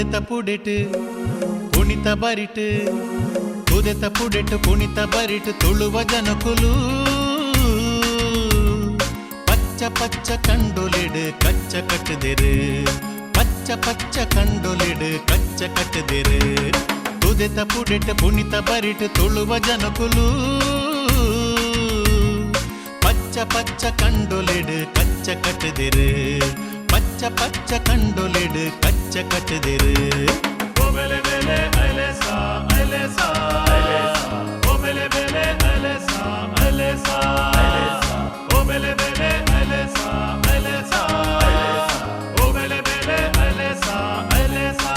ತುದೆತ ಪುಡೆಟ್ ಕುಣಿತ ಬರಿಟ್, ತುದೆತ ಪುಡೆಟ್ ಕುಣಿತ ಬರಿಟ್ ತುಳುವ ಜನಕುಲು ಪಚ್ಚ ಪಚ್ಚ ಕಂಡೊಲೆಡ್ ಕಚ್ಚ ಕಟ್ಟುದೆರು, ಪಚ್ಚ ಪಚ್ಚ ಕಂಡೊಲೆಡ್ ಕಚ್ಚ ಕಟ್ಟುದೆರು. ತುದೆತ ಪುಡೆಟ್ ಕುಣಿತ ಬರಿಟ್ ತುಳುವ ಜನಕುಲು ಪಚ್ಚ ಪಚ್ಚ ಕಂಡೊಲೆಡ್ ಕಚ್ಚ ಕಟ್ಟುದೆರು, ಪಚ್ಚ ಪಚ್ಚ ಕಂಡೊಲೆಡ್ ಕಚ್ಚ ಕಟ್ಟುದೆರು. ಓ ಬೆಲೆ ಬೆಲೆ ಐಲೇಸಾ ಐಲೇಸಾ, ಓ ಬೆಲೆ ಬೆಲೆ ಐಲೇಸಾ ಐಲೇಸಾ, ಓ ಬೆಲೆ ಬೆಲೆ ಐಲೇಸಾ ಐಲೇಸಾ, ಓ ಬೆಲೆ ಬೆಲೆ ಐಲೇಸಾ ಐಲೇಸಾ.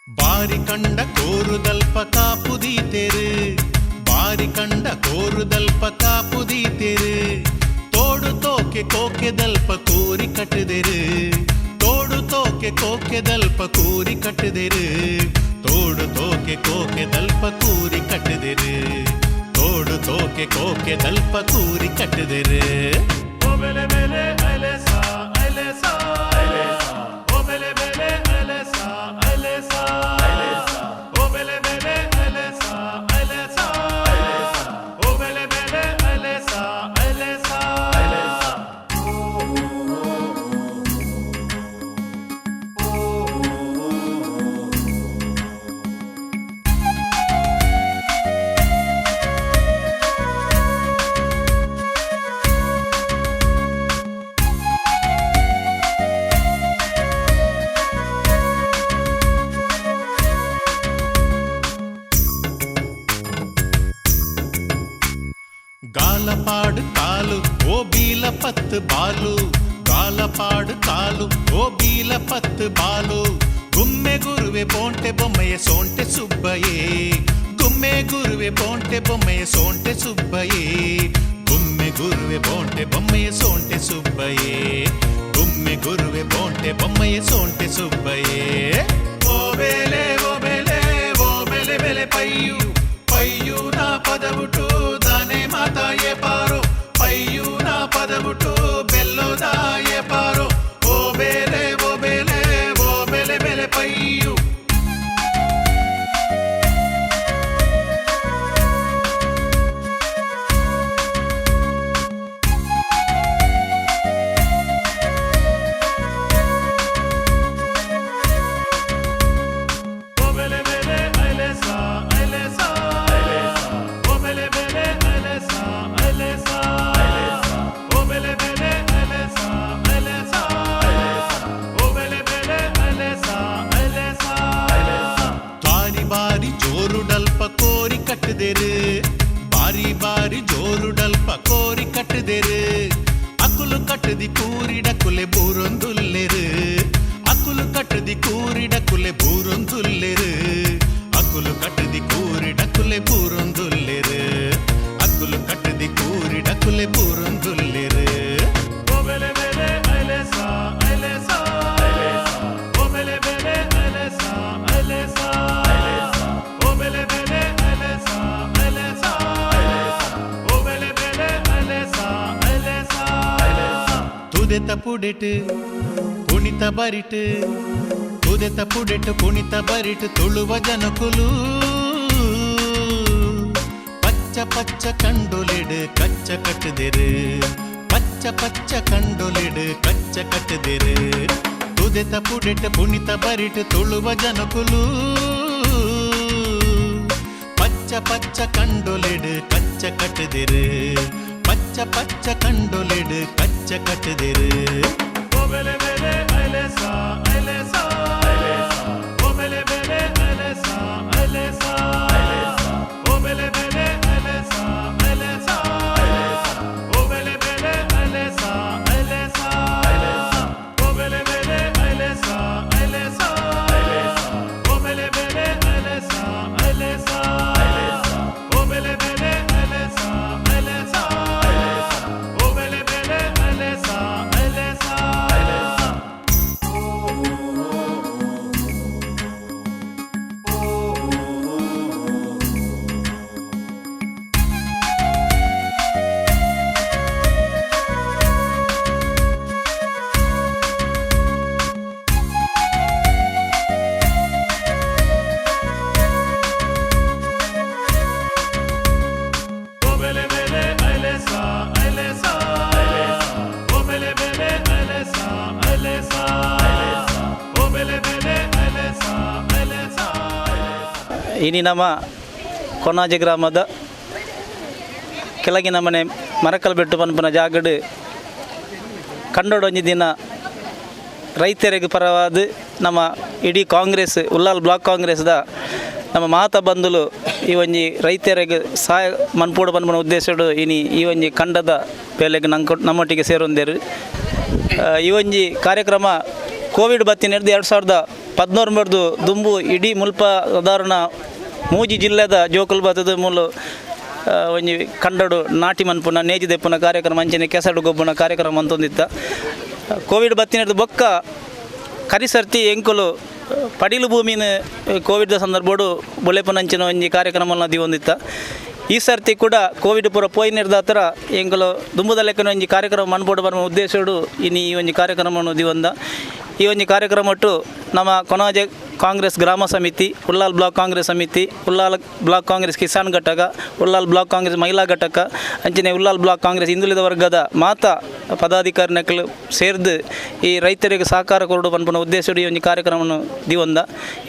ಬಾರಿ ಕಂಡ ಕೋರುದಲ್ಪ ಕಾಪುದೀತೆರು, ಬಾರಿ ಕಂಡ ಕೋರುದಲ್ಪ ಕಾಪುದೀತೆರು. ತೋಡು ತೋಕೆ ಕೋಕೆದಲ್ಪ ಕೋರಿ ಕಟ್ಟುದೆರು, ತೋಡು ತೋಕೆ ಕೋಕೆದಲ್ಪ ಕೋರಿ ಕಟ್ಟುದೆರು, ತೋಡು ತೋಕೆ ಕೋಕೆದಲ್ಪ ಕೂರಿ ಕಟ್ಟುದೆರು, ತೋಡು ತೋಕೆ ಕೋಕೆದಲ್ಪ ಕೂರಿ ಕಟ್ಟುದೆರು. ಓ ಬೆಲೆ ಬೆಲೆ ಐಲೇಸಾ ಐಲೇಸಾ, ಓ ಬೆಲೆ ಬೆಲೆ ಐಲೇಸಾ ಐಲೇಸಾ, ಓ ಬೆಲೆ ಬೆಲೆ ಐಲೇಸಾ ಐಲೇಸಾ, ಓ ಬೆಲೆ ಬೆಲೆ ಐಲೇಸಾ ಐಲೇಸಾ. ಗಾಲಪಾಡು ಕಾಲು ಓ ಬೀಲ ಪತ್ತು ಬಾಲು, ಗಾಲಪಾಡು ಕಾಲು ಓ ಬೀಲ ಪತ್ತು ಬಾಲು. ಗುಮ್ಮೆ ಗುರುವೆ ಬೋಂಟೆ ಬೊಮ್ಮೆಯ ಸೋಂಟೆ ಸುಬ್ಬಯೇ, ಗುಮ್ಮೆ ಗುರುವೆ ಬೋಂಟೆ ಬೊಮ್ಮೆಯ ಸೋಂಟೆ ಸುಬ್ಬಯೇ, ಗುಮ್ಮೆ ಗುರುವೆ ಬೋಂಟೆ ಬೊಮ್ಮೆಯ ಸೋಂಟೆ ಸುಬ್ಬಯೇ, ಗುಮ್ಮೆ ಗುರುವೆ ಬೋಂಟೆ ಬೊಮ್ಮೆಯ ಸೋಂಟೆ ಸುಬ್ಬಯೇ. ಓ ಬೆಲೆ ಓ ಬೆಲೆ ಓ ಬೆಲೆ ಬೆಲೆ ಪೈಯು ಪೈಯು ನಾ ಪದವುಟು ದಾನೆ ಮಾತಾಯೇ ಪಾರೋ, ಪೈಯು ನಾ ಪದವುಟು ಬೆಲ್ಲೋದಾಯೇ ಪಾರೋ. ಓ ಬೆಲೆ ಓ ಬೆಲೆ ಓ ಬೆಲೆ ಬೆಲೆ ಪೈಯು. ಓ ಬೆಲೆ ಬೆಲೆ ಐಲೇಸಾ ಐಲೇಸಾ, ಓ ಬೆಲೆ ಬೆಲೆ ಐಲೇಸಾ ಐಲೇಸಾ, ಓ ಬೆಲೆ ಬೆಲೆ ಐಲೇಸಾ ಐಲೇಸಾ, ಓ ಬೆಲೆ ಬೆಲೆ ಐಲೇಸಾ ಐಲೇಸಾ. ಬಾರಿ ಬಾರಿ ಜೋರುಡಲ್ಪ ಕೋರಿ ಕಟ್ಟುದೆರು, ಬಾರಿ ಬಾರಿ ಜೋರುಡಲ್ಪ ಕೋರಿ ಕಟ್ಟುದೆರು. ಅಕುಲು ಕಟ್ಟದಿ ಕೂರಿಡ ಕುಲೆ ಬೂರೊಂದುಲ್ಲೆರು, ಅಕುಲು ಕಟ್ಟದಿ ಕೂರಿಡ ಕುಲೆ ಬೂರೊಂದುಲ್ಲೆರು, ಅಕುಲು ಕಟ್ಟದಿ ಕೂರಿಡ ಕುಲೆ ಬೂರೊಂದುಲ್ಲೆರು, ಅಕುಲು ಕಟ್ಟದಿ ಕೂರಿಡ ಕುಲೆ ಬೂರೊಂದುಲ್ಲೆರು. ಓ ಬೆಲೆ ಬೆಲೆ ಐಲೇಸಾ ಐಲೇಸಾ, ಓ ಬೆಲೆ ಬೆಲೆ ಐಲೇಸಾ ಐಲೇಸಾ, ಓ ಬೆಲೆ ಬೆಲೆ ಐಲೇಸಾ ಐಲೇಸಾ, ಓ ಬೆಲೆ ಬೆಲೆ ಐಲೇಸಾ ಐಲೇಸಾ. ತುದೆತ ಪುಡೆಟ್ ಕುಣಿತ ಬರಿಟ್, ತುದೆತ ಪುಡೆಟ್ ಕುಣಿತ ಬರಿಟ್ ತುಳುವ ಜನಕುಲು ಪಚ್ಚ ಪಚ್ಚ ಕಂಡೊಲೆಡ್ ಕಚ್ಚ ಕಟ್ಟುದೆರು, ಪಚ್ಚ ಪಚ್ಚ ಕಂಡೊಲೆಡ್ ಕಚ್ಚ ಕಟ್ಟುದೆರು. ತುದೆತ ಪುಡೆಟ್ ಕುಣಿತ ಬರಿಟ್ ತುಳುವ ಜನಕುಲು ಪಚ್ಚ ಪಚ್ಚ ಕಂಡೊಲೆಡ್ ಕಚ್ಚ ಕಟ್ಟುದೆರು, ಪಚ್ಚ ಪಚ್ಚ ಕಂಡೊಲೆಡ್ ಕಚ್ಚ ಕಟ್ಟುದೆರು. ಓ ಬೆಲೆ ಬೆಲೆ ಐಲೇಸಾ ಐಲೇಸಾ, ಓ ಬೆಲೆ ಬೆಲೆ ಐಲೇಸಾ ಐಲೇಸಾ, ಓ ಬೆಲೆ ಬೆಲೆ ಐಲೇಸಾ ಐಲೇಸಾ, ಓ ಬೆಲೆ ಬೆಲೆ ಐಲೇಸಾ ಐಲೇಸಾ, ಓ ಬೆಲೆ ಬೆಲೆ ಐಲೇಸಾ ಐಲೇಸಾ, ಓ ಬೆಲೆ ಬೆಲೆ ಐಲೇಸಾ ಐಲೇಸಾ. ಇನಿ ನಮ್ಮ ಕೊನಾಜೆ ಗ್ರಾಮದ ಕೆಳಗಿನ ಮನೆ ಮರಕಲ್ ಬೆಟ್ಟು ಪನ್ಪುನ ಜಾಗಡ್ ಕಂಡೊಡೊಂಜಿ ದಿನ ರೈತರಿಗೆ ಪರವಾದ ನಮ್ಮ ಇಡೀ ಕಾಂಗ್ರೆಸ್ ಉಲ್ಲಾಲ್ ಬ್ಲಾಕ್ ಕಾಂಗ್ರೆಸ್ದ ನಮ್ಮ ಮಾತ ಬಂಧುಲು ಈ ಒಂಜಿ ರೈತರಿಗೆ ಸಹಾಯ ಮನ್ಪೋಡು ಪನ್ಪುನ ಉದ್ದೇಶಡು ಇನಿ ಈ ಒಂಜಿ ಕಂಡದ ಬೇಲೆಗೆ ನಂಗೆ ನಮ್ಮೊಟ್ಟಿಗೆ ಸೇರೊಂದೇರು. ಈ ಒಂಜಿ ಕಾರ್ಯಕ್ರಮ ಕೋವಿಡ್ ಬತ್ತಿನ 2013 ದುಂಬು ಇಡೀ ಮುಲ್ಪ ಸಾಧಾರಣ ಮೂಜಿ ಜಿಲ್ಲೆದ ಜೋಕುಲ್ ಬತ್ತದ ಮೂಲು ಒಂಜಿ ಕಂಡಡು ನಾಟಿ ಮನ್ಪುನ ನೇಜಿ ದೆಪ್ಪುನ ಕಾರ್ಯಕ್ರಮ ಅಂಚನೆ ಕೆಸಡು ಗೊಬ್ಬುನ ಕಾರ್ಯಕ್ರಮ ಅಂತೊಂದಿತ್ತ. ಕೋವಿಡ್ ಬತ್ತಿನದು ಬೊಕ್ಕ ಕರಿಸರ್ತಿ ಎಂಕುಲು ಪಡಿಲು ಭೂಮಿನ ಕೋವಿಡ್ದ ಸಂದರ್ಭಡು ಬೊಲೆಪುನಂಚಿನ ಒಂಜಿ ಕಾರ್ಯಕ್ರಮನ ದಿವೊಂದಿತ್ತ. ಈ ಸರ್ತಿ ಕೂಡ ಕೋವಿಡ್ ಪೂರ ಪೋಯಿನಿರ್ದಾತ್ರ ಎಂಕುಲು ದುಂಬುದ ಲೆಕ್ಕನ ಒಂಜಿ ಕಾರ್ಯಕ್ರಮ ಮನ್ಪೋಡು ಬರುವ ಉದ್ದೇಶಡು ಇನಿ ಈ ಒಂಜಿ ಕಾರ್ಯಕ್ರಮವನ್ನು ದಿವೊಂದ. ಈ ಒಂಜಿ ಕಾರ್ಯಕ್ರಮಟ್ಟು ನಮ್ಮ ಕೊನಾಜೆ ಕಾಂಗ್ರೆಸ್ ಗ್ರಾಮ ಸಮಿತಿ, ಉಲ್ಲಾಲ್ ಬ್ಲಾಕ್ ಕಾಂಗ್ರೆಸ್ ಸಮಿತಿ, ಉಲ್ಲಾಲ್ ಬ್ಲಾಕ್ ಕಾಂಗ್ರೆಸ್ ಕಿಸಾನ್ ಘಟಕ, ಉಲ್ಲಾಲ್ ಬ್ಲಾಕ್ ಕಾಂಗ್ರೆಸ್ ಮಹಿಳಾ ಘಟಕ, ಅಂಚನೆ ಉಲ್ಲಾಲ್ ಬ್ಲಾಕ್ ಕಾಂಗ್ರೆಸ್ ಹಿಂದುಳಿದ ವರ್ಗದ ಮಾತಾ ಪದಾಧಿಕಾರಿನಕಲು ಸೇರ್ದು ಈ ರೈತರಿಗೆ ಸಹಕಾರ ಕೊರಡು ಪನ್ಪುನ ಉದ್ದೇಶಡು ಈ ಒಂಜಿ ಕಾರ್ಯಕ್ರಮವನ್ನು ದಿವೊಂದ.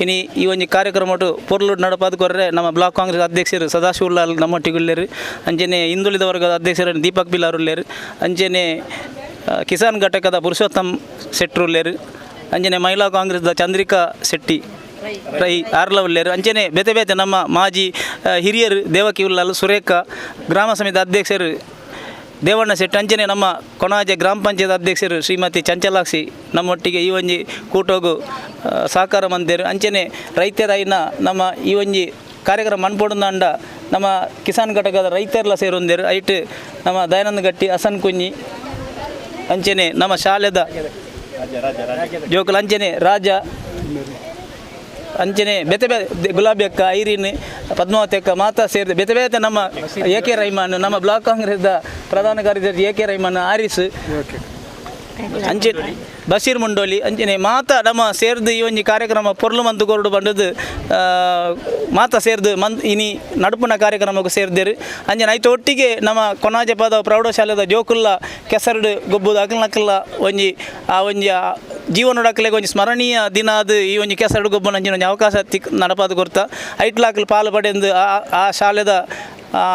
ಇನಿ ಈ ಒಂಜಿ ಕಾರ್ಯಕ್ರಮಟ್ಟು ಪೊರ್ಲು ನಡಪಾದ ಕೊರ್ರೆ ನಮ್ಮ ಬ್ಲಾಕ್ ಕಾಂಗ್ರೆಸ್ ಅಧ್ಯಕ್ಷರು ಸದಾಶಿವ ಉಲ್ಲಾಲ್ ನಮ್ಮೊಟ್ಟಿಗೆ ಉಲ್ಲೇರು, ಅಂಚನೆ ಹಿಂದುಳಿದ ವರ್ಗದ ಅಧ್ಯಕ್ಷರು ದೀಪಕ್ ಬಿಲಾರ್ ಉಲ್ಲೇರು, ಅಂಚನೆ ಕಿಸಾನ್ ಘಟಕದ ಪುರುಷೋತ್ತಮ್ ಶೆಟ್ರು ಉಲ್ಲೇರು, ಅಂಚನೆ ಮಹಿಳಾ ಕಾಂಗ್ರೆಸ್ದ ಚಂದ್ರಿಕಾ ಶೆಟ್ಟಿ ರೈ ಆರ್ಲ ಉಲ್ಲೇರು, ಅಂಚನೆ ಬೇತೆ ಬೇತೆ ನಮ್ಮ ಮಾಜಿ ಹಿರಿಯರು ದೇವಕಿ ಉಲ್ಲಾಲ್, ಸುರೇಖ, ಗ್ರಾಮ ಸಮಿತಿ ಅಧ್ಯಕ್ಷರು ದೇವಣ್ಣ ಶೆಟ್ಟಿ, ಅಂಚನೆ ನಮ್ಮ ಕೊಣಾಜೆ ಗ್ರಾಮ ಪಂಚಾಯತ್ ಅಧ್ಯಕ್ಷರು ಶ್ರೀಮತಿ ಚಂಚಲಾಕ್ಷಿ ನಮ್ಮೊಟ್ಟಿಗೆ ಈ ಒಂಜಿ ಕೂಟೋಗು ಸಹಕಾರ ಮಂದೇರು. ಅಂಚನೆ ರೈತರಾಯಿನ ನಮ್ಮ ಈ ಒಂಜಿ ಕಾರ್ಯಕ್ರಮ ಮನ್ಪೊಡುಂದಾಂಡ ನಮ್ಮ ಕಿಸಾನ್ ಘಟಕದ ರೈತರೆಲ್ಲ ಸೇರೊಂದೇರು. ಐಟ್ ನಮ್ಮ ದಯಾನಂದ ಗಟ್ಟಿ, ಹಸನ್ ಕುഞ്ഞಿ, ಅಂಚನೆ ನಮ್ಮ ಶಾಲೆದ ಜೋಕುಲ್, ಅಂಚನೆ ರಾಜ, ಅಂಚನೆ ಬೇತೆ ಬೇತೆ ಗುಲಾಬಿ ಅಕ್ಕ, ಐರಿನ್, ಪದ್ಮಾವತಿ ಅಕ್ಕ ಮಾತಾ ಸೇರಿದೆ ಬೇತೆ ಬೇತೆ ನಮ್ಮ ಎ ಕೆ ರೈಮಾನ್, ನಮ್ಮ ಬ್ಲಾಕ್ ಕಾಂಗ್ರೆಸ್ದ ಪ್ರಧಾನ ಕಾರ್ಯದರ್ಶಿ ಎ ಕೆ ರೈಮಾನ್, ಆರಿಸ್, ಅಂಚೆ ಬಶೀರ್ ಮುಂಡೋಲಿ, ಅಂಚನೆ ಮಾತಾ ನಮ್ಮ ಸೇರ್ದು ಈ ಒಂಜಿ ಕಾರ್ಯಕ್ರಮ ಪೊರ್ಲು ಮಂತು ಕೊರಡು ಬಂದದ್ದು ಮಾತಾ ಸೇರ್ದು ಇನಿ ನಡುಪುನ ಕಾರ್ಯಕ್ರಮಕ್ಕೆ ಸೇರ್ದೇರು. ಅಂಚನೆ ಐತ ಒಟ್ಟಿಗೆ ನಮ್ಮ ಕೊನಾಜೆ ಪದ ಪ್ರೌಢಶಾಲೆದ ಜೋಕುಲ್ಲ ಕೆಸರುಡು ಗೊಬ್ಬುದು ಅಕಲ್ನಕಲ್ಲ ಒಂಜಿ ಆ ಒಂಜಿ ಜೀವನೊಡಕಲೆಗೆ ಒಂಜಿ ಸ್ಮರಣೀಯ ದಿನ ಅದು ಈ ಒಂಜಿ ಕೆಸರುಡು ಗೊಬ್ಬನ ಅಂಚಿನ ಒಂಜಿ ಅವಕಾಶ ತಿಕ್ ನಡಪಾದ ಕೊರ್ತ ಐಟ್ಲಾಕಲ್ ಪಾಲು ಪಡೆಂದು ಆ ಶಾಲೆದ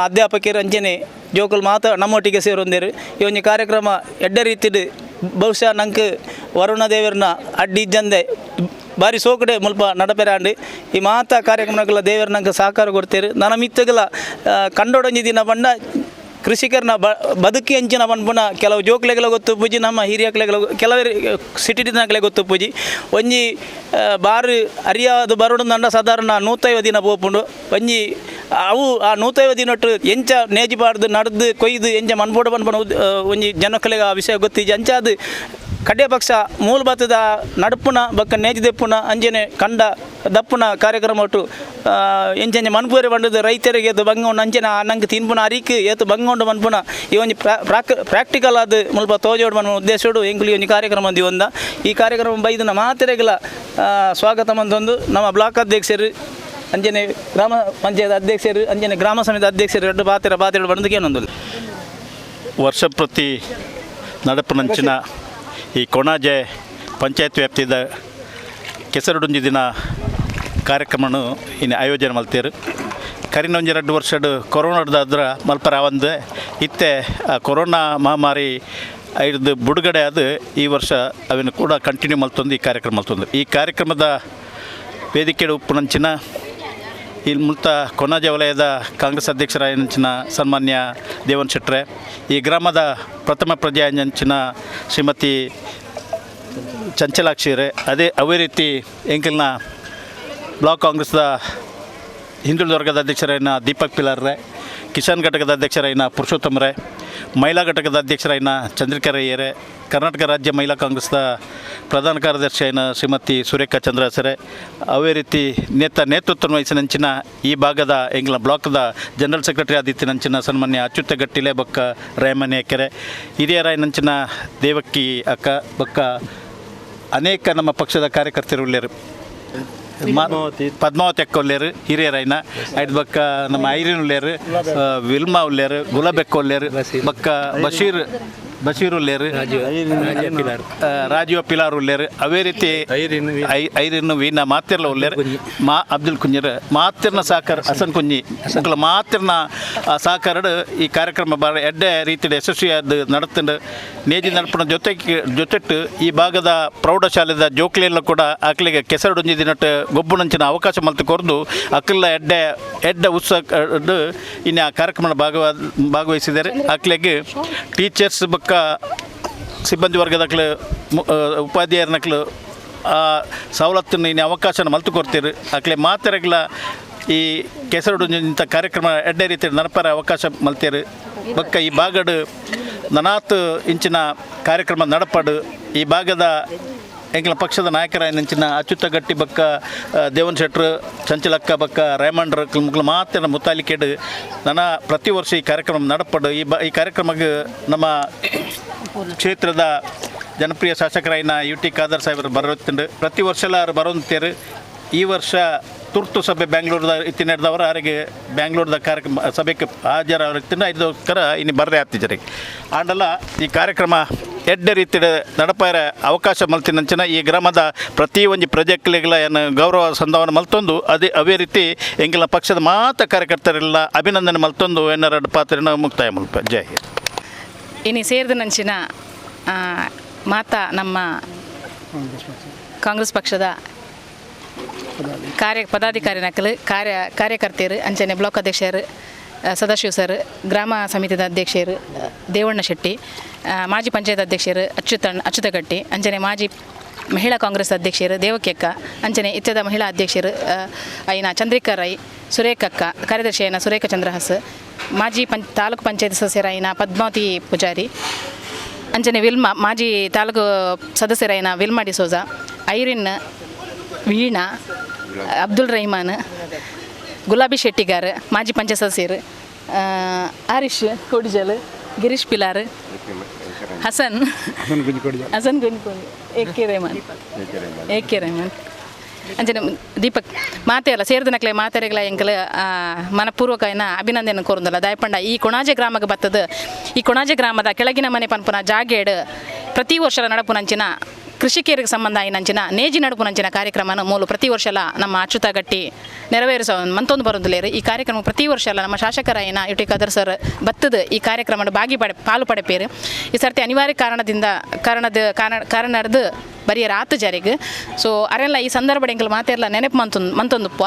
ಅಧ್ಯಾಪಕರು ಅಂಚನೆ ಜೋಕುಲ್ ಮಾತಾ ನಮ್ಮೊಟ್ಟಿಗೆ ಸೇರೊಂದೇರು. ಈ ಒಂಜಿ ಕಾರ್ಯಕ್ರಮ ಎಡ್ಡೆ ರೀತಿಡ್ ಬಹುಶಃ ನಂಗೆ ವರುಣ ದೇವರನ್ನ ಅಡ್ಡಿ ಇಜ್ಜಂದೆ ಬಾರಿ ಸೋಕಡೆ ಮುಲ್ಪ ನಡಪೆರಾಂಡು ಈ ಮಾತಾ ಕಾರ್ಯಕ್ರಮಗಳ ದೇವರ ನಂಗೆ ಸಹಕಾರ ಕೊಡ್ತೇರು. ನನ್ನ ಮಿತ್ತಗಳ ಕಂಡೊಡೊಂಜಿ ದಿನ ಬಂಡ ಕೃಷಿಕರನ್ನ ಬದುಕಿ ಅಂಚಿನ ಪನ್ಪುನ ಕೆಲವು ಜೋಕ್ಲೆಗಳ ಗೊತ್ತು ಪೂಜಿ, ನಮ್ಮ ಹಿರಿಯಕ್ಲೆಗಳ ಕೆಲವರು ಸಿಟಿ ದಿನಕ್ಲೆ ಗೊತ್ತು ಪೂಜಿ. ಒಂಜಿ ಬಾರು ಅರಿಯಾದ ಬರೋಡು ನಂಡ ಸಾಧಾರಣ 150 ದಿನ ಪೋಪುಂಡು. ಒಂಜಿ ಅವು ಆ 150 ದಿನೊಟ್ಟು ಎಂಚ ನೇಜಿ ಪಾಡ್ದು ನಡ್ದು ಕೊಯ್ದು ಎಂಚ ಮನ್ಪೋಡು ಪನ್ಪುನ ಒಂಜಿ ಜನಕ್ಕಲೆಗೆ ಆ ವಿಷಯ ಗೊತ್ತಿಜ್ಜಿ. ಅಂಚಾದ ಕಡೆ ಪಕ್ಷ ಮೂಲ ಬತ್ತದ ನಡುಪುನ ಬೊಕ್ಕ ನೇಜಿ ದೆಪ್ಪುನ ಅಂಚನೆ ಕಂಡ ದಪ್ಪುನ ಕಾರ್ಯಕ್ರಮ ಒಟ್ಟು ಎಂಚೆಂಚ ಮನ್ಪೂರೆ ಬಂಡದು ರೈತರಿಗೆ ಏತು ಬಂಗ ಉಂಡು ಅಂಚನೆ ನಂಗೆ ತಿನ್ಪುನ ಅರಿಕ್ ಏತು ಬಂಗ ಉಂಡು ಮನ್ಪುನ ಈ ಒಂಜಿ ಪ್ರಾಕ್ಟಿಕಲ್ ಆದ್ ಮುಲ್ಪ ತೋಜೋಡು ಮನ್ಪುನ ಉದ್ದೇಶಡು ಎಂಕುಲು ಈ ಒಂಜಿ ಕಾರ್ಯಕ್ರಮ ದಿವೊಂದ. ಈ ಕಾರ್ಯಕ್ರಮ ಬೈದಿನ ಮಾತೆರೆಗ್ಲ ಸ್ವಾಗತ ಮಂತೊಂದು ನಮ್ಮ ಬ್ಲಾಕ್ ಅಧ್ಯಕ್ಷರು ಅಂಚನೆ ಗ್ರಾಮ ಪಂಚಾಯತ್ ಅಧ್ಯಕ್ಷರು ಅಂಚನೆ ಗ್ರಾಮ ಸಮಿತಿ ಅಧ್ಯಕ್ಷರು ಎರಡು ಪಾತ್ರ ಪಾತ್ರ ಬಂದಕ್ಕೆ ಏನೊಂದು ವರ್ಷ ಪ್ರತಿ ನಡಪುನಂಚಿನ ಈ ಕೊಣಾಜೆ ಪಂಚಾಯತ್ ವ್ಯಾಪ್ತಿದ ಕೆಸರುಡೊಂಜಿ ದಿನ ಕಾರ್ಯಕ್ರಮನು ಇನ್ನು ಆಯೋಜನೆ ಮಲ್ತೇರು. ಕರಿನೊಂಜಿ 2 ವರ್ಷಡು ಕೊರೋನಾದಾದ್ರ ಮಲ್ಪರ ಆವಂದೆ ಇತ್ತೆ ಆ ಕೊರೋನಾ ಮಹಾಮಾರಿ ಐದು ಬಿಡುಗಡೆ ಅದು ಈ ವರ್ಷ ಅವನ್ನು ಕೂಡ ಕಂಟಿನ್ಯೂ ಮಲ್ತೊಂದು ಈ ಕಾರ್ಯಕ್ರಮ ಮಲ್ತೊಂದು. ಈ ಕಾರ್ಯಕ್ರಮದ ವೇದಿಕೆ ಉಪ್ಪುನಂಚಿನ ಇಲ್ಲಿ ಮುಲ್ತ ಕೊಣಾಜೆ ವಲಯದ ಕಾಂಗ್ರೆಸ್ ಅಧ್ಯಕ್ಷರಾಯನಂಚಿನ ಸನ್ಮಾನ್ಯ ದೇವನ್ ಶೆಟ್ರೆ, ಈ ಗ್ರಾಮದ ಪ್ರಥಮ ಪ್ರಜೆಯಂಚಿನ ಶ್ರೀಮತಿ ಚಂಚಲಾಕ್ಷಿಯರೇ, ಅದೇ ರೀತಿ ಎಂಕಲ್ನ ಬ್ಲಾಕ್ ಕಾಂಗ್ರೆಸ್ದ ಹಿಂದುಳಿದ ವರ್ಗದ ಅಧ್ಯಕ್ಷರಾಯಿನ ದೀಪಕ್ ಪಿಲಾರ್ರೆ, ಕಿಸಾನ್ ಘಟಕದ ಅಧ್ಯಕ್ಷರಾಯಿನ ಪುರುಷೋತ್ತಮರೇ, ಮಹಿಳಾ ಘಟಕದ ಅಧ್ಯಕ್ಷರಾಯಿನ ಚಂದ್ರಿಕಾ ರೈಯರೇ, ಕರ್ನಾಟಕ ರಾಜ್ಯ ಮಹಿಳಾ ಕಾಂಗ್ರೆಸ್ದ ಪ್ರಧಾನ ಕಾರ್ಯದರ್ಶಿಯಾಯಿನ ಶ್ರೀಮತಿ ಸುರೇಖಾ ಚಂದ್ರಸರೆ, ಅವೇ ರೀತಿ ನೇತೃತ್ವ ವಹಿಸಿನಂಚಿನ ಈ ಭಾಗದ ಎಂಗ್ಲ ಬ್ಲಾಕ್ದ ಜನರಲ್ ಸೆಕ್ರೆಟರಿ ಆದಿತ್ಯನಂಚಿನ ಸನ್ಮಾನ್ಯ ಅಚ್ಯುತ ಗಟ್ಟಿಲೆ ಬೊಕ್ಕ ರೇಮನೆ ಕೆರೆ, ಹಿರಿಯರಾಯನಂಚಿನ ದೇವಕ್ಕಿ ಅಕ್ಕ ಬೊಕ್ಕ ಅನೇಕ ನಮ್ಮ ಪಕ್ಷದ ಕಾರ್ಯಕರ್ತರು ಉಳ್ಳೇರು, ಪದ್ಮಾವತಿ ಅಕ್ಕ ಉಳ್ಳೇರು ಹಿರಿಯರಾಯ್ನ, ಐದು ಬಕ್ಕ ನಮ್ಮ ಐರಿನ್ ಉಳ್ಳೇರು, ವಿಲ್ಮಾ ಉಳ್ಳೇರು, ಗುಲಾಬೆಕ್ಕ ಉಳ್ಳೇರು, ಬಕ್ಕ ಬಶೀರ್ ಬಶೀರ್ ಉಲ್ಲೇರು, ರಾಜೀವ ಪಿಲಾರ್ ಉಲ್ಲೇರು, ಅವೇ ರೀತಿ ಐರಿನ್ ವೀಣಾ ಮಾತಿರ್ಲ ಉಲ್ಲೇರು, ಮಾ ಅಬ್ದುಲ್ ಕುಂಜರ್ ಮಾತಿರ್ನ ಸಾಕರ್ ಹಸನ್ ಕುಂಜಿ ಮುಕ್ಕಲ ಮಾತಿರ್ನ ಸಾಕರಡು ಈ ಕಾರ್ಯಕ್ರಮ ಬಾರ ಎಡ್ಡೆ ರೀತಿಯ ಯಶಸ್ವಿಯಾದ ನಡತಂಡು. ನೇಜಿ ನಡಪುನ ಜೊತೆಗೆ ಜೊತೆಟ್ಟು ಈ ಭಾಗದ ಪ್ರೌಢಶಾಲೆದ ಜೋಕ್ಲೆಲ್ಲ ಕೂಡ ಅಕ್ಲಿಗೆ ಕೆಸರುಡೊಂಜಿ ದಿನಟ್ಟು ಗೊಬ್ಬುನಂಚಿನ ಅವಕಾಶ ಮಲ್ತು ಕೊರ್ದು ಅಕ್ಲ ಎಡ್ಡೆ ಎಡ್ಡೆ ಉತ್ಸಾಹ ಇನ್ನು ಆ ಕಾರ್ಯಕ್ರಮ ಭಾಗವಹಿಸಿದ್ದಾರೆ. ಅಕ್ಲೆಗೆ ಟೀಚರ್ಸ್ ಬೊಕ್ಕ ಸಿಬ್ಬಂದಿ ವರ್ಗದಕ್ಲು ಉಪಾಧ್ಯಾಯರನಕ್ಲು ಆ ಸವಲತ್ತನ್ನು ಇನ್ನು ಅವಕಾಶನ ಮಲ್ತು ಕೊಡ್ತೀರಿ. ಅಕ್ಲೆ ಮಾತೆರೆಗ್ಲ ಈ ಕೆಸರುಡು ಇಂಥ ಕಾರ್ಯಕ್ರಮ ಎಡ್ಡೆ ರೀತಿ ನಡಪರ ಅವಕಾಶ ಮಲ್ತೇರು. ಬೊಕ್ಕ ಈ ಭಾಗಡು ನನಾತ್ ಇಂಚಿನ ಕಾರ್ಯಕ್ರಮ ನಡಪಡು. ಈ ಭಾಗದ ಎಂಕ್ಲ ಪಕ್ಷದ ನಾಯಕರಾಯಿನಂಚಿನ ಅಚ್ಯುತ ಗಟ್ಟಿ ಬೊಕ್ಕ ದೇವನ್ ಶೆಟ್ರು, ಚಂಚಲಕ್ಕ ಬೊಕ್ಕ ರೇಮಂಡ್ರ ಮುಕ್ಲ ಮಾತಿನ ಮುತಾಲಿಕೆಡು ನನ್ನ ಪ್ರತಿ ವರ್ಷ ಈ ಕಾರ್ಯಕ್ರಮ ನಡಪಡು. ಈ ಕಾರ್ಯಕ್ರಮಕ್ಕೆ ನಮ್ಮ ಕ್ಷೇತ್ರದ ಜನಪ್ರಿಯ ಶಾಸಕರಾಯಿನ ಯು ಟಿ ಖಾದರ್ ಸಾಹೇಬರು ಬರುತ್ತಂಡು. ಪ್ರತಿ ವರ್ಷಲ ಅವರು ಬರುವಂತೇರು. ಈ ವರ್ಷ ತುರ್ತು ಸಭೆ ಬೆಂಗಳೂರದ ಇತ್ತಿನದವರು ಅವರಿಗೆ ಬೆಂಗಳೂರದ ಕಾರ್ಯಕ್ರಮ ಸಭೆಗೆ ಹಾಜರಾಗಿರ್ತೀನಿ, ಇದಕ್ಕೋಸ್ಕರ ಇನ್ನು ಬರ್ರೆ ಆಗ್ತಿದ್ದಾರೆ. ಆಂಡಲ ಈ ಕಾರ್ಯಕ್ರಮ ಎಡ್ಡೆ ರೀತಿಯ ನಡಪಾರ ಅವಕಾಶ ಮಲ್ತಿನಂಚಿನ ಈ ಗ್ರಾಮದ ಪ್ರತಿ ಒಂಜಿ ಪ್ರಜೆಕ್ಲೆಗ್ಲ ಏನು ಗೌರವ ಸಂದವನ್ನು ಮಲ್ತೊಂದು ಅದೇ ಅವೇ ರೀತಿ ಎಂಗಿನ ಪಕ್ಷದ ಮಾತ ಕಾರ್ಯಕರ್ತರೆಲ್ಲ ಅಭಿನಂದನೆ ಮಲ್ತೊಂದು ಎನ್ನರಡು ಪಾತ್ರನ ಮುಕ್ತಾಯ ಮಲ್ಪ. ಜೈ ಹಿಂದ್. ಇನಿ ಸೇರಿದ ನಂಚಿನ ಮಾತಾ ನಮ್ಮ ಕಾಂಗ್ರೆಸ್ ಪಕ್ಷದ ಕಾರ್ಯ ಪದಾಧಿಕಾರಿ ನಕಲು ಕಾರ್ಯಕರ್ತೆಯರು, ಅಂಚನೆ ಬ್ಲಾಕ್ ಅಧ್ಯಕ್ಷರು ಸದಾಶಿವ ಸರ್, ಗ್ರಾಮ ಸಮಿತಿದ ಅಧ್ಯಕ್ಷರು ದೇವಣ್ಣ ಶೆಟ್ಟಿ, ಮಾಜಿ ಪಂಚಾಯತ್ ಅಧ್ಯಕ್ಷರು ಅಚ್ಯುತಗಟ್ಟಿ, ಅಂಚನೆ ಮಾಜಿ ಮಹಿಳಾ ಕಾಂಗ್ರೆಸ್ ಅಧ್ಯಕ್ಷರು ದೇವಕಿಯಕ್ಕ, ಅಂಚನೆ ಇತ್ಯದ ಮಹಿಳಾ ಅಧ್ಯಕ್ಷರು ಐನ ಚಂದ್ರಿಕಾ ರೈ, ಸುರೇಖಕ್ಕ, ಕಾರ್ಯದರ್ಶಿ ಐನ ಸುರೇಖ ಚಂದ್ರಹಾಸ್, ಮಾಜಿ ತಾಲೂಕು ಪಂಚಾಯತ್ ಸದಸ್ಯರಾಯಿನ ಪದ್ಮಾವತಿ ಪೂಜಾರಿ, ಅಂಚನೆ ವಿಲ್ಮಾ ಮಾಜಿ ತಾಲೂಕು ಸದಸ್ಯರಾಯಿನ ವಿಲ್ಮಾ ಡಿಸೋಜಾ, ಐರಿನ್ ವೀಣಾ, ಅಬ್ದುಲ್ ರಹಮಾನ್, ಗುಲಾಬಿ ಶೆಟ್ಟಿಗಾರ್, ಮಾಜಿ ಪಂಚಾಯತ್ ಸದಸ್ಯರು ಆರಿಶ್ ಕೋಡಿಜಲ್, ಗಿರೀಶ್ ಪಿಲಾರ್, ಹಸನ್ ಹಸನ್ ಗುಂಜ್ಕೋಡಿ, ಎ ಕೆ ರೆಹಮಾನ್, ಎ ಕೆ ರೆಹಮಾನ್, ಅಂಚನೆ ದೀಪಕ್ ಮಾತೆಲ್ಲ ಸೇರಿದನಕ್ಲೆ ಮಾತೆರೆಗ್ಲ ಎಂಕಲ್ ಮನಪೂರ್ವಕ ಏನ ಅಭಿನಂದನೆ ಕೋರುಂದಲ್ಲ. ದಾಯಪಂಡ ಈ ಕೊಣಾಜೆ ಗ್ರಾಮಕ್ಕೆ ಬತ್ತದ ಈ ಕೊಣಾಜೆ ಗ್ರಾಮದ ಕೆಳಗಿನ ಮನೆ ಪನ್ಪುನ ಜಾಗೇಡ್ ಪ್ರತಿ ವರ್ಷ ನಡಪುನಂಚಿನ ಕೃಷಿಕರಿಗೆ ಸಂಬಂಧ ಆಯಿನಂಚಿನ ನೇಜಿ ನಡುಪುನಂಚಿನ ಕಾರ್ಯಕ್ರಮನ ಮೂಲು ಪ್ರತಿ ವರ್ಷಲ ನಮ್ಮ ಅಚ್ಯುತ ಗಟ್ಟಿ ನೆರವೇರಿಸೋ ಮಂತೊಂದು ಬರೋದಿಲ್ಲೇರು. ಈ ಕಾರ್ಯಕ್ರಮ ಪ್ರತಿ ವರ್ಷ ನಮ್ಮ ಶಾಸಕರಾಯಿನ ಯು ಟಿ ಖಾದರ್ ಸರ್ ಬತ್ತದ ಈ ಕಾರ್ಯಕ್ರಮ ಬಾಗಿ ಪಡೆ ಪಾಲು ಪಡೆಪೇರು. ಈ ಸರ್ತಿ ಅನಿವಾರ್ಯ ಕಾರಣದಿಂದ ಕಾರಣದ ಕಾರಣದ ಬರಿಯರ ಆತು ಜಾರಿಗೆ ಸೊ ಅರೆಲ್ಲ ಈ ಸಂದರ್ಭ ಎಂಕಲ್ ಮಾತೆಲ್ಲ ನೆನಪು ಮಂತೊಂದುಪ್ಪ.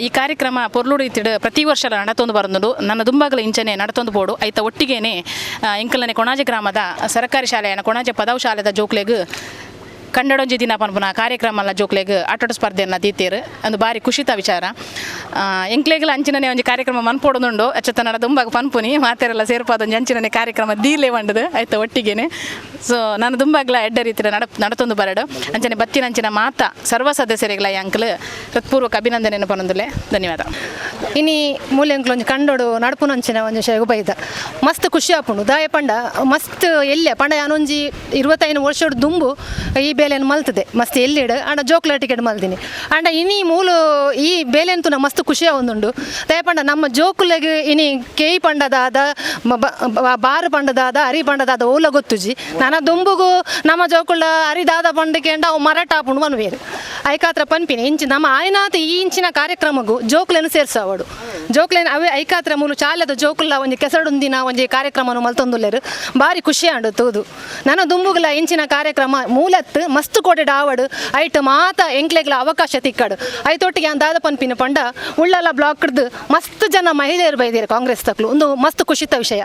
ಈ ಕಾರ್ಯಕ್ರಮ ಪೊರ್ಲುಡು ಇತ್ತಿಡು ಪ್ರತಿ ವರ್ಷ ನಡತೊಂದು ಬರಂದುಂಡು. ನನ್ನ ದುಂಬಾಗಲ ಇಂಚನೆ ನಡತೊಂದು ಬೋಡು ಐತ ಒಟ್ಟಿಗೇನೆ ಎಂಕಲ್ನೆ ಕೊಣಾಜೆ ಗ್ರಾಮದ ಸರ್ಕಾರಿ ಶಾಲೆಯ ಕೊಣಾಜೆ ಪದವು ಶಾಲೆದ ಜೋಕ್ಲೆಗ್ ಕನ್ನಡೊಂಜಿ ದಿನ ಪನ್ಪುನ ಕಾರ್ಯಕ್ರಮ ಅಲ್ಲ ಜೋಕ್ಲೆಗ್ ಆಟೋಟ ಸ್ಪರ್ಧೆಯನ್ನು ದೀತೇರು ಒಂದು ಭಾರಿ ಖುಷಿತ ವಿಚಾರ. ಎಂಕ್ಲೆಗ್ಲ ಅಂಚಿನನೆ ಒಂಜಿ ಕಾರ್ಯಕ್ರಮ ಮನ್ಪೊಡುಂಡು ಅಚ್ಚತನಡ ದುಂಬಾಗ ಪನ್ಪುನಿ ಮಾತೆರೆಲ್ಲ ಸೇರ್ಪಾದ ಒಂಜಿ ಅಂಚಿನನೆ ಕಾರ್ಯಕ್ರಮ ದೀಲೆ వంಡದು ಆಯ್ತ ಒಟ್ಟಿಗೆನೆ. ಸೊ ನಾನು ದುಂಬಾಗ್ಲ ಎಡ್ಡೆ ರೀತಿಯ ನಡತೊಂದು ಬರಡು ಅಂಚನೆ ಬತ್ತಿನಂಚಿನ ಮಾತ ಸರ್ವ ಸದಸ್ಯರಿಗಳ ಅಂಕಲ್ ಹೃತ್ಪೂರ್ವಕ ಅಭಿನಂದನೆಯನ್ನು ಪನೊಂದುಲೆ. ಧನ್ಯವಾದ. ಇನಿ ಮೂಲೆ ಅಂಕಲ್ ಒಂಜಿ ಕಂಡೋಡು ನಡಪುನಂಚಿನ ಒಂಜಿ ಶೇಗು ಬೈದ ಮಸ್ತ್ ಖುಷಿ ಆಪುಂಡು. ದಾಯ ಪಂಡ ಮಸ್ತ್ ಎಲ್ಲೆ ಪಂಡ ಯಾನೊಂಜಿ 25 ವರ್ಷಡ್ ದುಂಬು ಈ ಬೇಲೆನ್ ಮಲ್ತದೆ ಮಸ್ತ್ ಎಲ್ಲಿಡು ಅಂಡ ಜೋಕ್ಲ ಟಿಕೆಟ್ ಮಲ್ದಿನಿ ಅಂಡ ಇನಿ ಮೂಲು ಈ ಬೇಲೆಂತು ಮಸ್ತ್ ಖುಷಿ ಆವೊಂದುಂಡು. ದಾಯ ಪಂಡ ನಮ್ಮ ಜೋಕುಲೆಗ್ ಇನಿ ಕೇಯಿ ಪಂಡದಾದ ಬಾರು ಪಂಡದಾದ ಅರಿ ಪಂಡದಾದ ಓಲ ಗೊತ್ತುಜಿ. ನನ್ನ ದುಂಬುಗು ನಮ್ಮ ಜೋಕುಲ ಅರಿದಾದ ಪಂಡಕೇಂಡ ಅವು ಮರಟ ಆಪುಂಡು ಮನುವೇರು ಐಕಾತ್ರ ಪನ್ಪಿನಿ ಇಂಚಿ ನಮ್ಮ ಆಯ್ನಾತ ಈ ಇಂಚಿನ ಕಾರ್ಯಕ್ರಮಗು ಜೋಕುಲೆನ್ ಸೇರ್ಸಾವಡು ಜೋಕ್ಲೆನ್ ಅವೇ ಐಕಾತ್ರ ಮೂಲು ಚಾಲದ ಜೋಕುಲ ಒಂಜಿ ಕೆಸರುಂದಿನ ಒಂಜಿ ಕಾರ್ಯಕ್ರಮನು ಮಲ್ತೊಂದುಲ್ಲೆರು ಭಾರಿ ಖುಷಿ ಆಂಡು ತೂದು. ನನ್ನ ದುಂಬುಗುಲ ಇಂಚಿನ ಕಾರ್ಯಕ್ರಮ ಮೂಲತ್ತು ಮಸ್ತ್ ಕೋಟೆಡ್ ಆವಡು ಐಟ್ ಮಾತ ಎಂಕ್ಲೆಗ್ಲ ಅವಕಾಶ ತಿಕ್ಕಡು ಐತೊಟ್ಟಿಗೆ ಅಂದಾದ ಪನ್ಪಿನ ಪಂಡ ಉಳ್ಳಲ ಬ್ಲಾಕ್ಡ್ದು ಮಸ್ತ್ ಜನ ಮಹಿಳೆಯರು ಬೈದಿರು ಕಾಂಗ್ರೆಸ್ ತಕ್ಲು ಒಂದು ಮಸ್ತ್ ಖುಷಿತ ವಿಷಯ.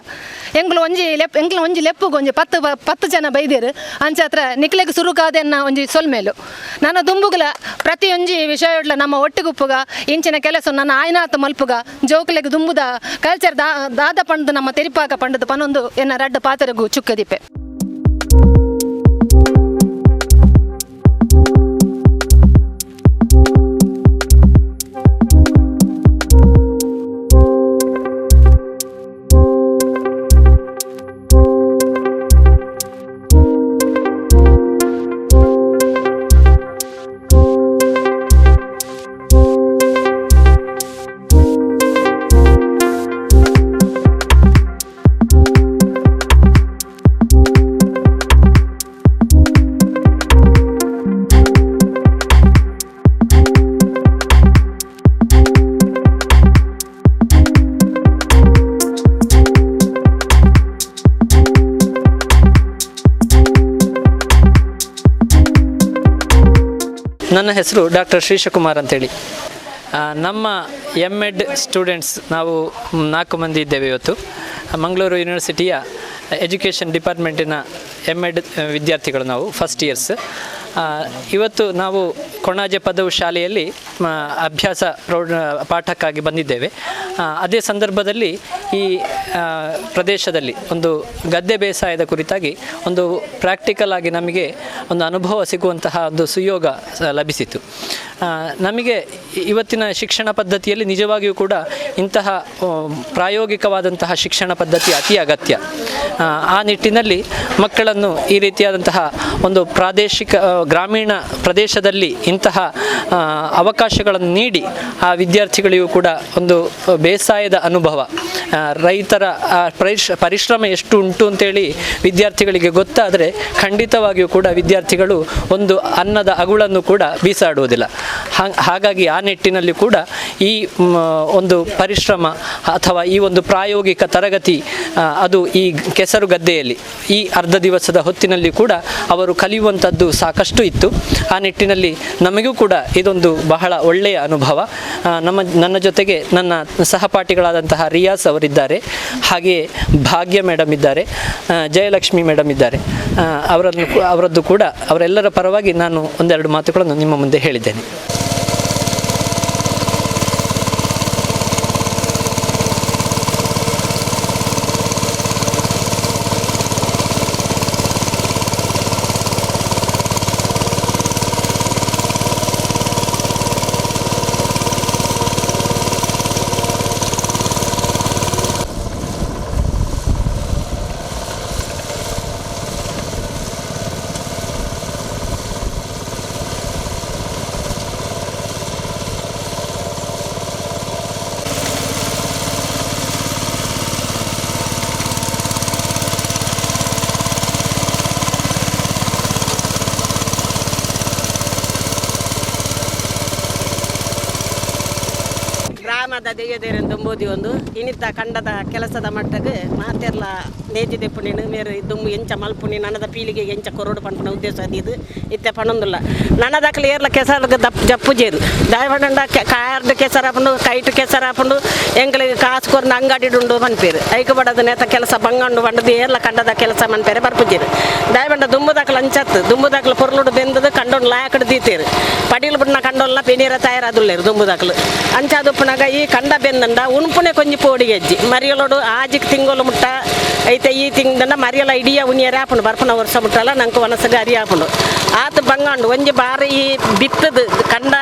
ಎಂಕ್ಲು ಒಂಜಿ ಲೆಪ್ ಎಂಕ್ಲು ಒಂಜಿ ಲೆಪ್ಪುಗು ಒಂಜಿ ಪತ್ತು ಜನ ಬೈದೇರು ಅಂಚಾತ್ರ ನಿಕ್ಲೆಗ್ ಸುರುಕಾದೆನ್ನ ಒಂಜಿ ಸೊಲ್ಮೇಲು. ನನ್ನ ದುಂಬುಗುಲ ಪ್ರತಿಯೊಂಜಿ ವಿಷಯಡ್ಲ ನಮ್ಮ ಒಟ್ಟುಗುಪ್ಪುಗ ಇಂಚಿನ ಕೆಲಸ ನನ್ನ ಆಯ್ನಾತ ಮಲ್ಪುಗ ಜೋಕುಲೆಗ್ ದುಂಬುದ ಕಲ್ಚರ್ ದಾದ ಪಂಡ್ದು ನಮ್ಮ ತೆರಿಪಾಕ ಪಂಡದು ಪನೊಂದು ಎನ್ನ ರಡ್ಡು ಪಾತೆರಗು ಚುಕ್ಕದಿಪ್ಪೆ. ನನ್ನ ಹೆಸರು ಡಾಕ್ಟರ್ ಶ್ರೀಶಕುಮಾರ್ ಅಂತೇಳಿ. ನಮ್ಮ ಎಮ್ ಎಡ್ ಸ್ಟೂಡೆಂಟ್ಸ್ ನಾವು ನಾಲ್ಕು ಮಂದಿ ಇದ್ದೇವೆ ಇವತ್ತು. ಮಂಗಳೂರು ಯೂನಿವರ್ಸಿಟಿಯ ಎಜುಕೇಷನ್ ಡಿಪಾರ್ಟ್ಮೆಂಟಿನ ಎಮ್ ಎಡ್ ವಿದ್ಯಾರ್ಥಿಗಳು ನಾವು, ಫಸ್ಟ್ ಇಯರ್ಸ್. ಇವತ್ತು ನಾವು ಕೊಣಾಜೆ ಪದವು ಶಾಲೆಯಲ್ಲಿ ಅಭ್ಯಾಸ ಪ್ರೌಢ ಪಾಠಕ್ಕಾಗಿ ಬಂದಿದ್ದೇವೆ. ಅದೇ ಸಂದರ್ಭದಲ್ಲಿ ಈ ಪ್ರದೇಶದಲ್ಲಿ ಒಂದು ಗದ್ದೆ ಬೇಸಾಯದ ಕುರಿತಾಗಿ ಒಂದು ಪ್ರಾಕ್ಟಿಕಲ್ ಆಗಿ ನಮಗೆ ಒಂದು ಅನುಭವ ಸಿಗುವಂತಹ ಒಂದು ಸುಯೋಗ ಲಭಿಸಿತು. ನಮಗೆ ಇವತ್ತಿನ ಶಿಕ್ಷಣ ಪದ್ಧತಿಯಲ್ಲಿ ನಿಜವಾಗಿಯೂ ಕೂಡ ಇಂತಹ ಪ್ರಾಯೋಗಿಕವಾದಂತಹ ಶಿಕ್ಷಣ ಪದ್ಧತಿ ಅತಿ ಅಗತ್ಯ. ಆ ನಿಟ್ಟಿನಲ್ಲಿ ಮಕ್ಕಳನ್ನು ಈ ರೀತಿಯಾದಂತಹ ಒಂದು ಪ್ರಾದೇಶಿಕ ಗ್ರಾಮೀಣ ಪ್ರದೇಶದಲ್ಲಿ ಇಂತಹ ಅವಕಾಶಗಳನ್ನು ನೀಡಿ ಆ ವಿದ್ಯಾರ್ಥಿಗಳಿಗೂ ಕೂಡ ಒಂದು ಬೇಸಾಯದ ಅನುಭವ, ರೈತರ ಪರಿಶ್ರಮ ಎಷ್ಟು ಉಂಟು ಅಂತೇಳಿ ವಿದ್ಯಾರ್ಥಿಗಳಿಗೆ ಗೊತ್ತಾದರೆ ಖಂಡಿತವಾಗಿಯೂ ಕೂಡ ವಿದ್ಯಾರ್ಥಿಗಳು ಒಂದು ಅನ್ನದ ಅಗುಳನ್ನು ಕೂಡ ಬೀಸಾಡುವುದಿಲ್ಲ. ಹಾಗಾಗಿ ಆ ನಿಟ್ಟಿನಲ್ಲಿ ಕೂಡ ಈ ಒಂದು ಪರಿಶ್ರಮ ಅಥವಾ ಈ ಒಂದು ಪ್ರಾಯೋಗಿಕ ತರಗತಿ ಅದು ಈ ಕೆಸರು ಗದ್ದೆಯಲ್ಲಿ ಈ ಅರ್ಧ ದಿವಸದ ಹೊತ್ತಿನಲ್ಲಿ ಕೂಡ ಅವರು ಕಲಿಯುವಂಥದ್ದು ಸಾಕಷ್ಟು ಇತ್ತು. ಆ ನಿಟ್ಟಿನಲ್ಲಿ ನಮಗೂ ಕೂಡ ಇದೊಂದು ಬಹಳ ಒಳ್ಳೆಯ ಅನುಭವ. ನನ್ನ ಜೊತೆಗೆ ನನ್ನ ಸಹಪಾಠಿಗಳಾದಂತಹ ರಿಯಾಸ್ ಅವರಿದ್ದಾರೆ, ಹಾಗೆಯೇ ಭಾಗ್ಯ ಮೇಡಮ್ ಇದ್ದಾರೆ, ಜಯಲಕ್ಷ್ಮಿ ಮೇಡಮ್ ಇದ್ದಾರೆ. ಅವರದ್ದು ಕೂಡ ಅವರೆಲ್ಲರ ಪರವಾಗಿ ನಾನು ಒಂದೆರಡು ಮಾತುಗಳನ್ನು ನಿಮ್ಮ ಮುಂದೆ ಹೇಳಿದ್ದೇನೆ. ಗ್ರಾಮದ ದೆಯ್ಯದೇರೆಂದು ದುಂಬೋದಿ ಒಂದು ಇನಿತ ಕಂಡದ ಕೆಲಸದ ಮಟ್ಟಗೆ ಮಾತೆರ್ಲ ನೇಜಿ ದೆಪ್ಪುನಿನು ಮೇರು ದುಂಬು ಎಂಚ ಮಲ್ಪುನಿ ನನದ ಪೀಳಿಗೆಗೆ ಎಂಚ ಕೊರಡು ಪನ್ಪುನ ಉದ್ದೇಶ ಅದು ಇತ್ತೆ ಪಣೊಂದುಲ್ಲ. ನನದಕ್ಲು ಏರ್ಲ ಕೆಸರ್ಗ್ ದಪ್ ಜಪ್ಪು ಜೇರು ದಾಯಪಂಡ ಕಾರ್ಡ್ ಕೆಸರಾಪುಂಡು ಕೈಟ್ ಕೆಸರಾಪುಂಡು ಎಂಕ್ಲೆಗ್ ಕಾಸು ಕೊರ್ನ ಅಂಗಡಿಡುಂಡು ಪನ್ಪೇರು ಐಕ್ ಬಡದ ನೇತ ಕೆಲಸ ಬಂಗಂಡು ಪಂಡದು ಏರ್ಲ ಕಂಡದ ಕೆಲಸ ಮನ್ಪೇರೆ ಬರ್ಪುಜೇರು. ದಾಯಪಂಡ ದುಂಬುದಕ್ಲು ಅಂಚತ್ತು ದುಂಬುದಕ್ಲು ಪೊರ್ಲುಡು ಬೆಂದದು ಕಂಡೊಂಡು ಲಾಯಕಡು ದೀತೇರು ಪಡೀಲು ಬುಡ್ನ ಕಂಡೊಲ್ಲ ಪೆನೀರ ತಯಾರಾದುಲ್ಲೇರು ದುಂಬುದಕ್ಲು ಅಂಚಾದುಪ್ಪುನಾಗ ಈ ಕಂಡ ಬೆಂದಂಡ ಉಣ್ಪುನೆ ಕೊಂಜಿ ಪೋಡಿಗೆಜ್ಜಿ ಮರಿಯಲೋಡು ಆಜಿಕ್ ತಿಂಗೊಲು ಮುಟ್ಟ ಐತೆ ಈ ತಿಂಗಂಡ ಮರಿಯಲ ಇಡಿಯ ಉನಿಯರ ಆಪುಂಡು ಬರ್ಪುನ ವರ್ಷ ಮುಟ್ಟಲ್ಲ ನಂಗೆ ವನಸಗ ಅರಿ ಆಪುಂಡು ಆತ ಬಂಗಂಡು ಒಂಜಿ ಬಾರಿ ಈ ಬಿತ್ತದು ಕಂಡ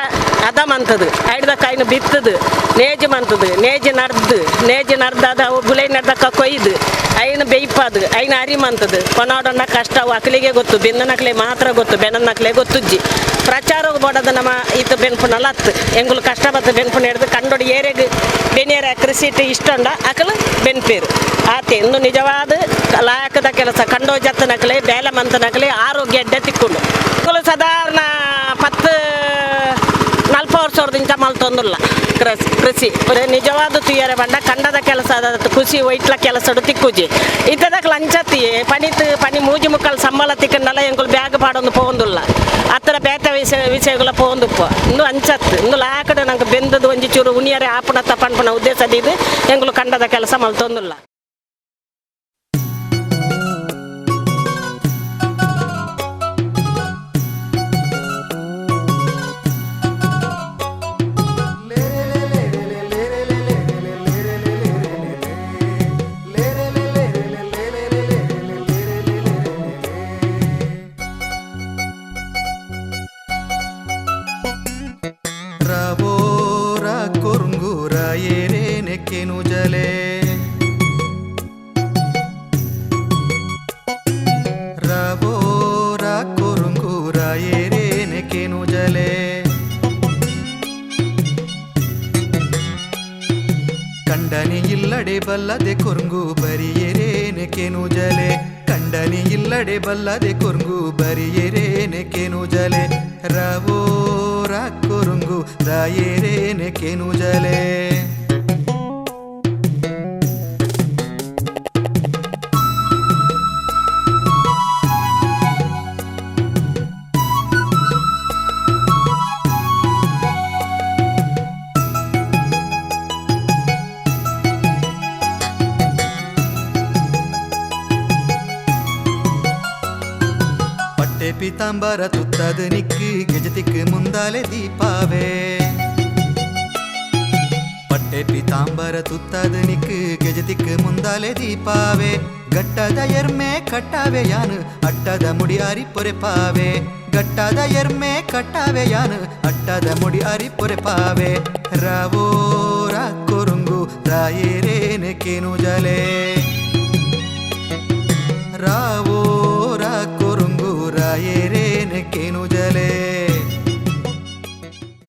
ಅದ ಮಂತದು ಐಡ್ದ ಕಾಯಿನ ಬಿತ್ತದು ನೇಜಿ ಮಂತದು ನೇಜಿ ನಡ್ದು ನೇಜಿ ನಡ್ದಾದ ಅವು ಗುಲೈ ನಡ್ದಕ್ಕ ಕೊಯ್ದು ಐನ ಬೇಯ್ಪಾದು ಐನ ಅರಿ ಮಂತದು ಕೊನಾಡೋಣ ಕಷ್ಟ ಅವು ಅಕ್ಲಿಗೆ ಗೊತ್ತು ಬೆಂದನಕ್ಲೆ ಮಾತ್ರ ಗೊತ್ತು ಬೆನ್ನಕ್ಲೆ ಗೊತ್ತುಜ್ಜಿ ಪ್ರಚಾರ ಬೋಡದ ನಮ್ಮ ಈತ ಬೆನ್ಪುನಲ್ಲ ಅತ್ತು ಎಂಗುಲು ಕಷ್ಟ ಬತ್ತು ಬೆನ್ಪುನ ಹಿಡ್ದು ಕಂಡೋಡಿ ಏರೆಗ್ ಬೆನಿಯರ ಕೃಷಿ ಇಷ್ಟಂಡ ಅಕಲು ಬೆನ್ಪೇರು ಆತೆ ಇನ್ನು ನಿಜವಾದ ಲಾಯಕದ ಕೆಲಸ ಕಂಡೋ ಜತ್ತನಕಲೆ ಬೇಲೆ ಮಂತನಕಲೆ ಆರೋಗ್ಯ ಅಡ್ಡೆ ತಿಕ್ಕೊಂಡು ಅಕಲು ಸಾಧಾರಣ ಪತ್ತು ನಲ್ಪ ವರ್ಷದಿಂದ ಮಲ್ತೊಂದುಲ್ಲ ಕೃಷಿ ನಿಜವಾದ ತುಯ್ಯರೆ ಬಂಡ ಕಂಡದ ಕೆಲಸ ಅದ ಖುಷಿ ಒಯ್ಟ್ಲ ಕೆಲಸಡು ತಿಕ್ಕುಜಿ ಇತ್ತದಕ್ಕೆ ಲಂಚತ್ತಿ ಪನಿತ್ ಪನಿ ಮೂಜಿ ಮುಕ್ಕಲ್ ಸಂಬಳ ತಿಕ್ಕಂಡಲ್ಲ ಎಂಗುಲು ಬ್ಯಾಗ್ ಪಾಡೊಂದು ಪೋಂದುಲ್ಲ ಅತ್ತರ ಬೇತ ವಿಷಯಗಳ ಪೋಂದುಪ್ಪ ಇನ್ನು ಅಂಚತ್ತು ಇನ್ನು ಲಾಕಡೆ ನಂಗೆ ಬೆಂದದು ಒಂಜಿ ಚೂರು ಉನಿಯರೆ ಆಪಣತ್ತ ಪನ್ಪುನ ಉದ್ದೇಶ ಇದು ಎಂಗುಲು ಕಂಡದ ಕೆಲಸ ಮಲ್ತೊಂದುಲ್ಲ. ಬಲ್ಲದೆ ಕೊರ್ಂಗು ಬರಿಯರೇನೆ ಕೆನುಜಲೆ ಕಂಡನಿ ಇಲ್ಲಡೆ ಬಲ್ಲದೆ ಕೊರ್ಂಗು ಬರಿಯರೇನೆ ಕೆನುಜಲೆ ರವೋರ ಕೊರುಂಗು ರಾಯರೇನೆ ಕೆನುಜಲೆ. ಪಿತಾಂಬರ ತುತ್ತದ ನಿಕ್ಕು ಗೆಜತಿಕ್ ಮುಂದಾಲೆ ದೀಪಾವೆ. ಪಟ್ಟೆ ಪಿತಾಂಬರ ತುತ್ತದ ನಿಕ್ಕು ಗೆಜತಿಕ್ ಮುಂದಾಲೆ ದೀಪಾವೆ. ಗಟ್ಟದ ಎರ್ಮೆ ಕಟ್ಟಾವೆ ಯಾನು, ಅಟ್ಟದ ಮುಡಿ ಅರಿ ಪೊರೆಪಾವೆ. ಗಟ್ಟದ ಎರ್ಮೆ ಕಟ್ಟಾವೆ ಯಾನು, ಅಟ್ಟದ ಮುಡಿ ಅರಿ ಪೊರೆಪಾವೆ. ರಾವೋ ರಾ ಕೊರುಂಗು ರಾಯೇರೇನೆ ಕೇನು ಜಲೆ.